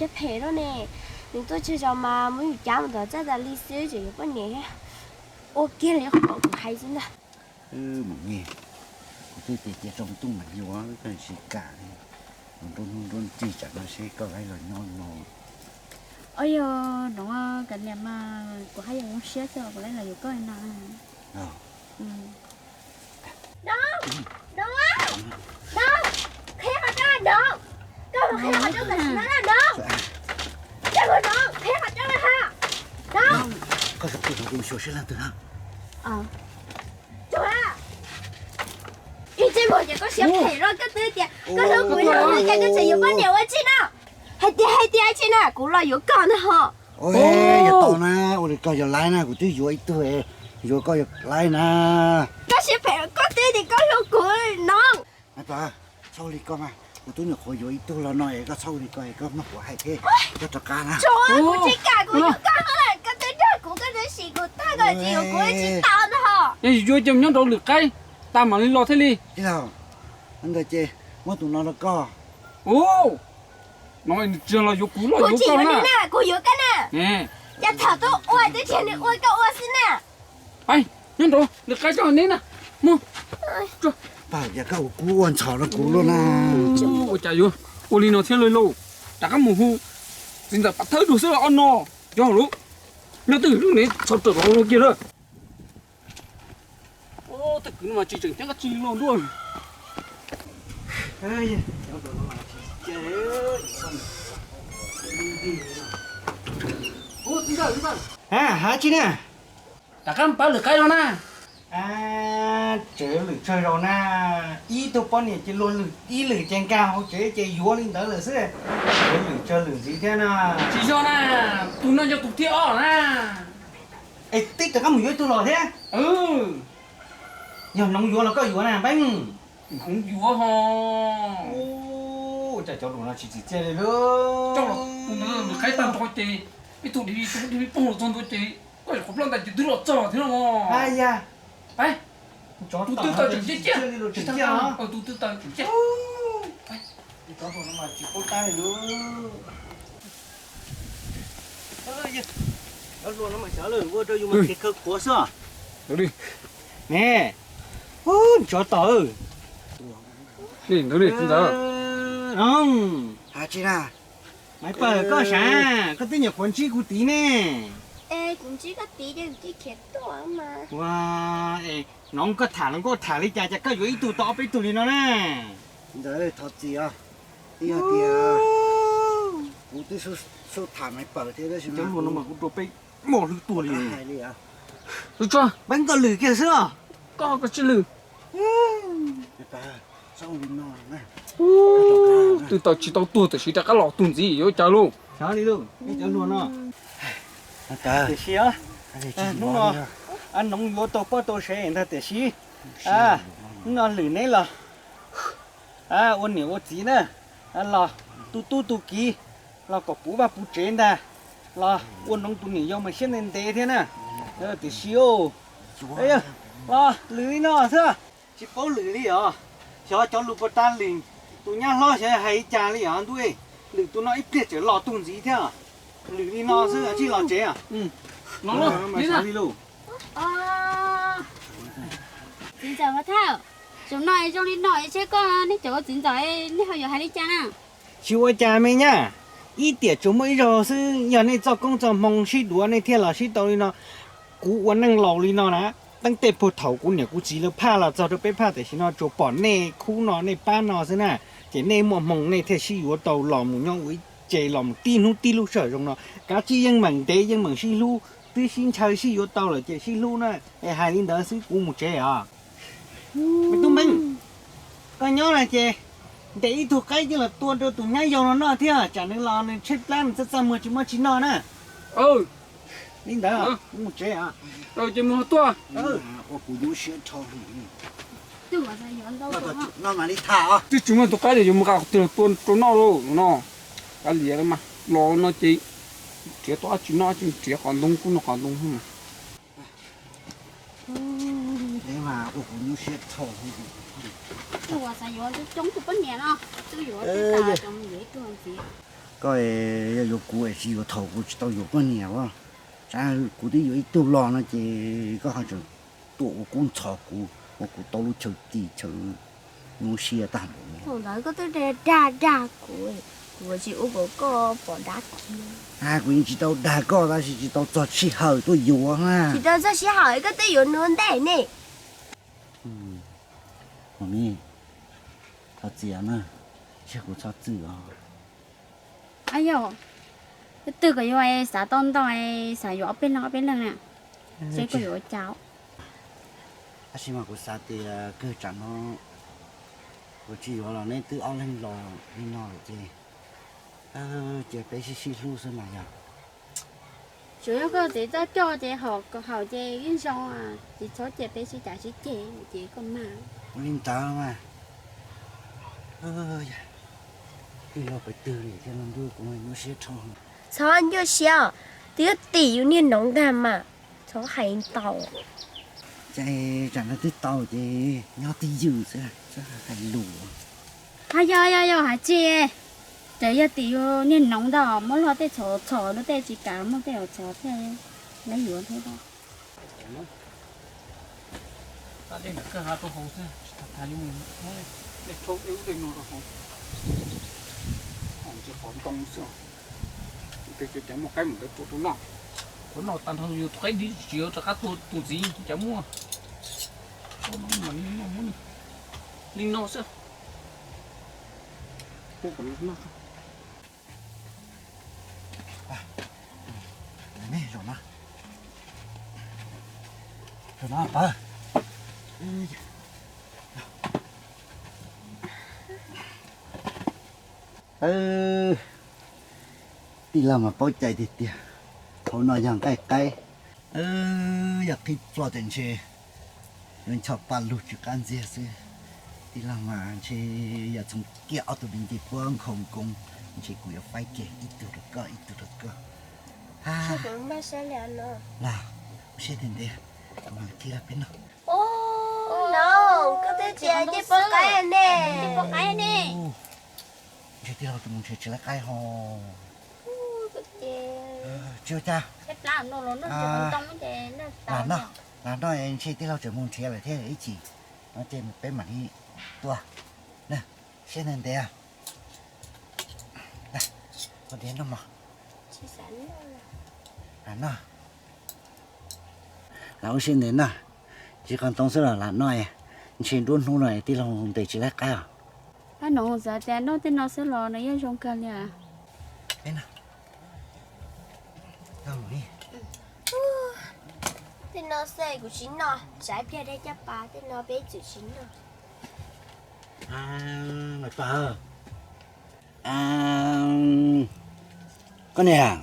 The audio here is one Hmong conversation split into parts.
Siab phem loj ne, nws tuaj tsawg zaus mas muab yus cab mus tom txaj tas li xwb, tseem yuav poj niam thiab. Ua kiag li qhov kuv hais xwb ntag. Mus ne, kuv twb tias cia tsoo tuj mas yuav, koj tsis kam li. Mus nruab hnub nruab rig tsam no seb koj laib los nyob no. Ua yog no kav liam mas kuv haj yam zoo siab xwb kuv laib los yuav koj no. Dov, Dov, Dov, qhib qhov rooj, Dov, koj mus qhib qhov rooj tam sim no na Dov. Dov, qhib qhov rooj na ha. Dov, koj xav kuv xyuas seb leej twg na. Ib txij muag ces koj siab phem loj, koj twb tias koj hlub kuv ib leeg, cas koj tseem yuav poj niam ua tsi no? Hais tias hais tias tsi na, kuv los yuav koj ntag ho. Yog tau na, ua li koj yog laib na, kuv twb yuav ib tug, yuav koj yog laib na. Koj siab phem, koj twb tias koj hlub kuv no. Txhob ua li koj mas, kuv twb nyuam qhuav yuav ib tug los no es koj txhob ua li koj, koj mloog kuv hais thiab, koj rov qab na. Kuv tsis kam, kuv yuav koj, koj twb nrog kuv, koj twb sim kuv tag, koj tsis yuav kuv tsis tau ntag ho. Yog yuav ces nyob nraud lwm qaib, tas mam li los thiaj li. Ntawd ces muab tus no rau koj. Ub, no nws tsis los yuav kuv los yuav koj na. Kuv yuav koj na. Cas thaum tuaj ua twb tias nws ua koj ua xwb na. Nyob nraud lwm qaib coj neb na. Mus. Pab, cas koj ua kub ua ntxhov rau kuv luaj na. Ua cas yuav ua li no thiab lauj? Rov qab mus hu txiv ntxawm Pov Thawj dua xwb los ob no. Yog lawm, nyob twj ywm ne txhob rawm los kiag lawm. Tej kwv no mas tsis tseem ceeb dab tsi li no dua. Hais tsi na? Rov qab pab lwm qaib no na. Tsev lwm tsawg zaus na, ib tug poj niam ces luag lwm ib lwm ces nkag hauv tsev ces yuav li ntawd lawm xwb. Tsev lwm tsawg lwm ntxiv thiab na. Tsis yog na, tus no yog tus thib ob na. Es twb rov qab mus yuav ib tug los thiab. Yog Noov yuav los koj yuav na Npeeb? Noov yuav ho. Ua cas cov lus no tsis txim txiaj li lawm. Coj los tus ntawd lwm qaib tag nrho ces ib tug dib vij poob los txog ntua ces koj yuav qhov plab ntawd ces twb los txog thiab no. Tus twg tawm tseem ciaj ciaj, tus twg tawm tseem ciaj. Cov hluas no mas xyov lawm ua rau yus mas kev khaws khuav xwb. Ne, tsov tom. Hais tsi na? Maiv Pawg, koj sav, koj twb nyuam qhuav ntsib kuv tid ne. Kuv ntsib koj tid ces kuv khiav tuaj mas. Ua, Noov, koj tham los koj tham li cas, cas koj yuav ib tug tau ob peb tug li no na? Ntxawm, thov txim os. Twb yog tias kuv twb xub tham Maiv Pawg thiab tab sis cov hluas no mas kuv rau peb mos hlwb tuag li. Hais li os. Peb koj lwm kiag xwb os. Koj koj tsis lwm. Twb tau tsis tau tuag tiam sis rov qab los tus ntxiv yuav cas lauj. Xyov li lauj, cov hluas no. Tiam sis hnub no Noov yuav tau poj tau sev ntag tiam sis hnub no lwm neb los ua niam ua txiv na, los tu tub tu kiv, los kom puv vaj puv tsev ntag, los ua Noov tus niam yau mas siab ntev ntev thiab na. Tiam sis los lwm li no xwb, tsis paub lwm li os. Xyov cov lus puas tas lwm, tus nyab hlob xyov hais li cas li os ntuj. Lwm tus no ib pliag tseem los tus ntxiv thiab. Lwm li no xwb, tsij los tsev. No li lauj. Txiv ntxawm Pov Thawj, zaum no zoo li no es seb koj neb cov ua txiv ntxawm neb ho yuav hais li cas na? Tsis ua cas me nyab, ib tiam tsuas muaj ib zaug xwb, yog nej txoj koob txoj hmoo sib duav nej thiaj los sib tau li no. Kuv ua neej laus li no na, teeb tej puag thaum kuv niam kuv txiv lawv phaj los txog rau peb phaj tam sim no tsuas pom nej khub no nej pab no xwb na. Ces nej muaj hmoo nej thiaj sib yuav tau los mus nyob ua ib tse los mus tib hnub tib lub sij hawm zoo no. Kav tsij yeej meem ntev yeej meem sib hlub, twb sib ntshaw sib yuav tau lawm ces sib hlub na. Es hais li ntawd xwb kuv mus tsev os. Me tub Npeeb, koj nyob na ces ntes ib tug qaib coj los tua rau tus nyab yau no noj thiab tsam nws los nws tshaib plab nws txaj txaj muag tsis muaj tsis noj na. Li ntawd kuv mus tsev os. Ces mus tuaj. Ua kuv nyuaj siab dhau. Twb tsis muaj tus qaib li yuav mus nqa qhov twg los tua rau noj lauj no. Kav liam los mas los no ces nrhiav tau dab tsi noj ces nrhiav qhov ntoo kuj noj qhov ntoo. Ua kuv nyuaj siab dhau. Twb ua xav yuav coob tus poj niam no, twb yuav twb tas cov mus yuav ib tug ntxiv. Koj yog yuav kuv es tsis yuav thaum kuv tsis tau yuav koj niam os. Tsam kuv twb yuav ib tug los no ces koj ho tseem tuaj ua kub ntxhov kuv, ua kuv tau lub chaw tis chaw nyuaj siab tag npaum li. Thaum ntawd koj twb dag dag kuv, kuv tsis ua kom koj pom dab kiag. Kuv yeej tsis tau dag koj tab sis tsis tau txog sij hawm tuaj yuav na. Tsis tau txog sij hawm koj twb yuav nua ntej ne. Mus ni, thov txim na, tsiag kuv txhob txwm os. Yog, twb twg kom yuav xav tau ntau, xav yuav ob peb leeg ob peb leeg na, seb koj yuav ua cas. Tab sis mas kuv xav tias kawg tsam no kuv tsis yuav los neb twb ob leeg los li no lawm ces, ces peb sib sib hlub xwb mas yog. Tsuas yog koj txiv txoj coj ces haum ces yeej zoo, tsis txhob cia peb sib cav sib ceg ces koj mag. Ua li ntawd mas, tij laug pes twg li thiaj li ntuj kuv nyuaj siab dhau. Txhob nyuaj siab, twb tim yus niag noov ntag mas, txhob hais ntau. Ces tsam no twb tau ces nyob twj ywm xwb, txhob hais lus. Yog yog yog hais tsis, ces yog tim yus niag noov ntag, muab luag tej txhom txhom luag tej tsis kam muaj tej txhom thiaj li yuav thiab. Tab dej nram kawg hav rau hauv xwb, tsis tas tas li mus muab dej rhaub dej ub dej no rau hauv. Hauv tsis qhov ntoo xwb. Ces cov muaj qaib mus ntawd tua rau noj. Qhov no tag nrho yus tus qaib dib tsis yuav rov qab tua tus txiv cas muaj. Tua no mas li no muab li no xwb. Tua kom noj. Zaum no, zaum no pawg. Tij laug mas paub cai tiag tiag, hauv no yog nqaij qaib, yog qhib plho ces ntshe yuav ncho pa lug tsw qab ntxiag xwb. Tij laug mas ntshe yog txhoov kiag ob tug me ncej puab nkhaus nkoos, ntshe kuv yuav faib kiag ib tug rau koj ib tug rau koj. Los, ua siab ntev ntev, kuv mam li qhib rau peb noj. Noj, koj twb tias ncej puab qaib ne. Ntshe tij laug tus mus nrhiav tsis laib qaib ho. Tsis ua cas. Lam noj, lam noj ntshe tij laug tseem mus nrhiav lawm thiab ib chim no ces peb mam li tua. Siab ntev ntev. Lam noj mog. Lam noj. Lam ua siab ntev noj. Tsis qhov ntoo xwb los lam noj, ntshe nruab hnub no tij laug ntes tsis laib qaib os. Ab, nws xav tias noj tej no xwb los nws yeej zoo kawg li. Tej no xwb kuv tsis noj, tsam ib pliag dej caj pas tej no peb txwm tsis noj. Koj niam,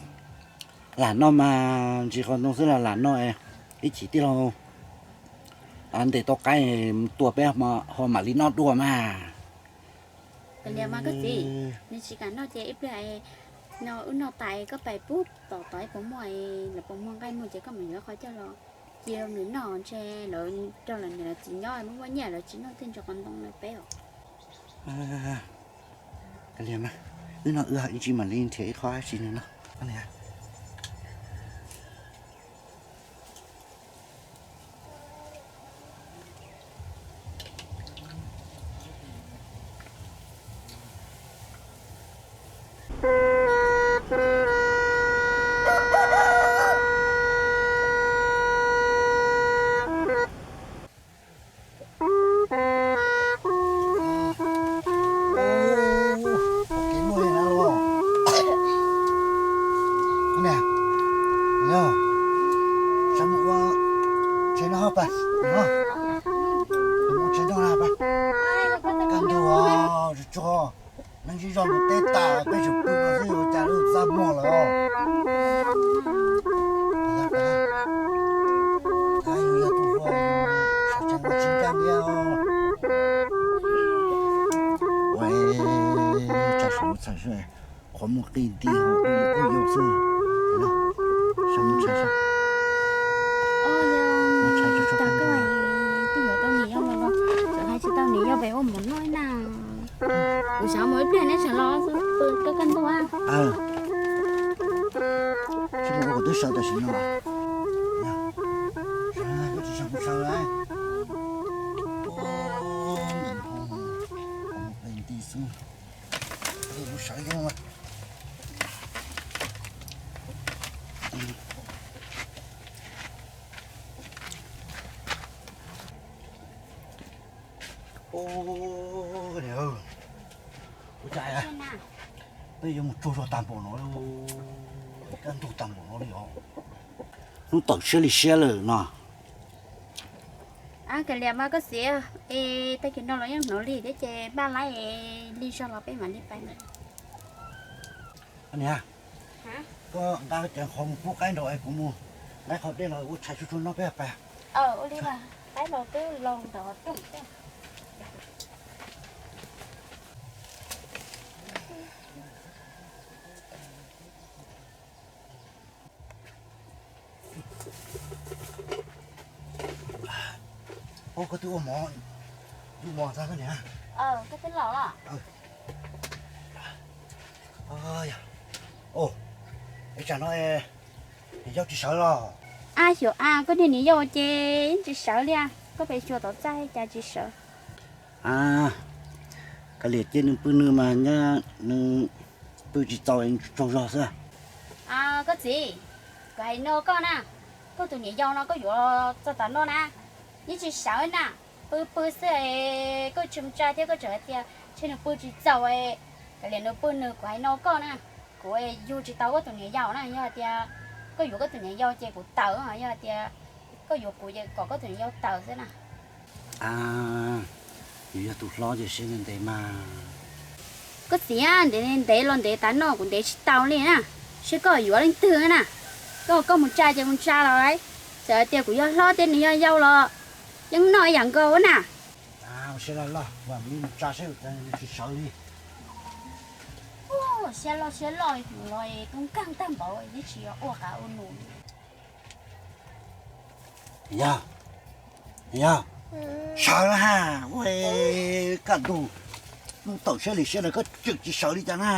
lam noj mas ntsis qhov ntoo xwb los lam noj, ib chim tij laug ntes tau qaib tua peb ho mam li noj dua mas. Kav liam mas koj txiv, nws tsis kam noj ces ib pliag no wb noj tas koj pais pub tom tod ib puas muaj, lawv puas muaj nqaij muag ces koj mam yuav qhov coj los cia rau nws noj, ntshe lawv coj lawv niam lawv txiv nyob muaj muaj nyiaj lawv tsis noj tej ntsis qhov ntoo li peb os. Kav liam mas, wb noj wb ib tsam mam li nrhiav ib qho dab tsi noj. Kaj ntug, tsuag tsuag, neeg zej zog mus teb tas peb tseem pw no xwb ua cas lub txaj muag lawm. Yog tus hluas, sawv tsees ua tsis ncaj ntiab. Ua, tsam saum mus txhais seb qhov muag qij nti ho kuj yau xwb. Saum mus txhais seb. Mus txhais tso tso. Twb yuav tau niam yau los, txawm hais tsis tau niam yau pem ua mus noj na. Kuv xav mus ib pliag neb tseem los xwb. Koj kaj ntug. Tsis muaj, kuv twb sawv tam sim no. Koj tsis sawv kuv sawv lawm. Ntawm no mus ple nti xwb. Kuv sawv zoo. Ua cas peb yuav mus tsaug zog tag npaum no, kaj ntug tag npaum no li os. Hnub tawm siab li siab lawm no. Kav liam mas koj txiv, es tag kis no los yeej hnov li thiab ces npaj laib li zog los peb mam li pais. Niam, koj nqa cov qhov mus pub qaib nraud es kuv mus laib qhov dej los ua tshais tsuag tsuag no peb pais. Ua li mas, qaib los twb los ntawm qhov rooj. Ub, koj twb ua mov, ua mov tag koj niam. Koj twb los los. Ua, es tsam no niam yau tsis sawv los? A, xyov a, koj niag niam yau ces tsis sawv li. Koj pem xyuas tom txaj cas tsis sawv. A, kav liam cia nws pw nws mas, nws pw tsis txaus tsaug zog xwb. Koj txiv, kuv hais no koj na, koj tus niam yau no koj yuav txog tav no na, yeej tsis sawv na, pw pw xwb. Koj tsis mus tsa thiab koj tseem hais tias ntshe nws pw tsis txaus. Kav liam nws pw nws, kuv hais no koj na, kuv yug tsis tau koj tus niam yau na. Yog hais tias koj yuav koj tus niam yau ces kuv tawm, yog hais tias koj yuav kuv ces kom koj tus niam yau tawm xwb na. A, yus yog tus hlob ces siab ntev ntev mas. Koj txiv, ntev ntev los ntev tas no kuv ntev tsis tau li na. Seb koj yuav leej twg na. Koj, koj mus tsa ces mus tsa los, txawm hais tias kuv yog hlob thiab nws yog yau los yeej noj ib yam nkaus na. Siab loj loj, mus tsa seb tsis sawv li. Siab loj siab loj los tub nkeeg tag npaum, tsis ua qav ua num. Yog, yog, sawv na ha. Ua, kaj ntug, hnub tawm siab li siab no koj tseem tsis sawv li cas na?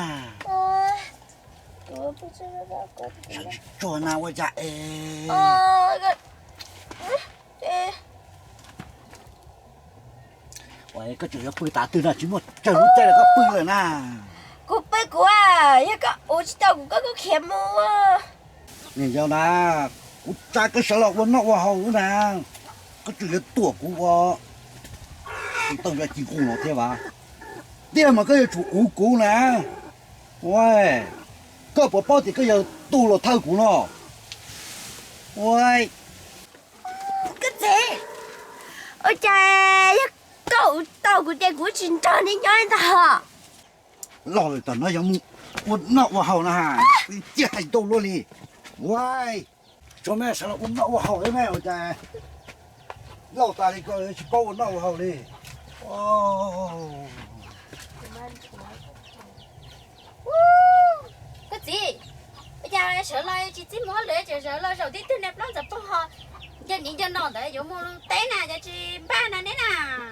Sawv tsis tsuag na ua cas es? Ua, koj tseem yuav pw tav twg no, tsis muaj tsawg lub caij los koj pw lawm na. Kuv pw kuv, yog koj ua tsis tau kuv koj kuj khiav mus. Niam yau na, kuv tsa koj sawv los ua noj ua haus lub na, koj tseem yuav tuam kuv ua tau yam ci nqus no thiab vas. Tiag mas koj yuav tsum uv kuv na. Ua, koj puas paub tias koj yog tus los thawj kuv no? Ua, koj txiv, ua cas yog koj uv tau kuv ces kuv tsis nrog nej nyob li ntag. Los lawm tam no yog mus ua noj ua haus na, ciaj hais ntau luaj li. Ua, tsuav me sawv los ua noj ua haus thiab me ua cas lauj tas li ko tsis paub ua noj ua haus li. Koj txiv, ua cas sawv los tsis txib mus hauj lwm, sawv los zaum tib tug niag plaub ntxawm pog ho nco niv nco no ntawd yuav mus teb na, cas tsis npaj na?